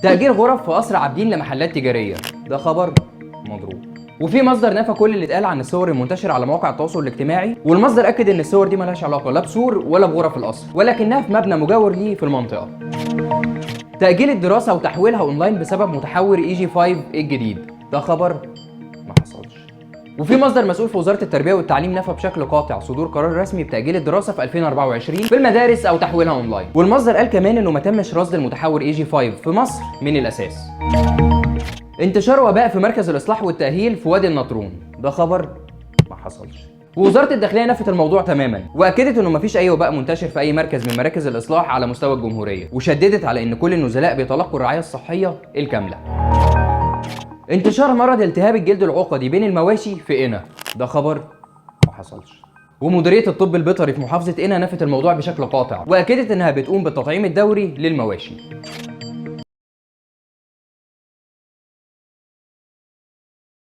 تأجير غرف في قصر عابدين لمحلات تجارية، ده خبر مضروب. وفي مصدر نفى كل اللي اتقال عن الصور المنتشرة على مواقع التواصل الاجتماعي، والمصدر اكد ان الصور دي ملهاش علاقة لا بسور ولا بغرف القصر، ولكنها في مبنى مجاور ليه في المنطقة. تأجيل الدراسة وتحويلها اونلاين بسبب متحور EG 5 الجديد، ده خبر ما حصلش. وفي مصدر مسؤول في وزارة التربية والتعليم نفى بشكل قاطع صدور قرار رسمي بتأجيل الدراسة في 2024 في المدارس او تحويلها اونلاين، والمصدر قال كمان انه ما تمش رصد المتحور EG 5 في مصر من الاساس. انتشار وباء في مركز الاصلاح والتأهيل في وادي النطرون، ده خبر ما حصلش. ووزارة الداخلية نفت الموضوع تماما، واكدت انه مفيش اي وباء منتشر في اي مركز من مراكز الاصلاح على مستوى الجمهورية، وشددت على ان كل النزلاء بيتلقوا الرعاية الصحية الكاملة. انتشار مرض التهاب الجلد العقدي بين المواشي في قنا، ده خبر ما حصلش. ومديريه الطب البيطري في محافظة قنا نفت الموضوع بشكل قاطع، واكدت انها بتقوم بالتطعيم الدوري للمواشي.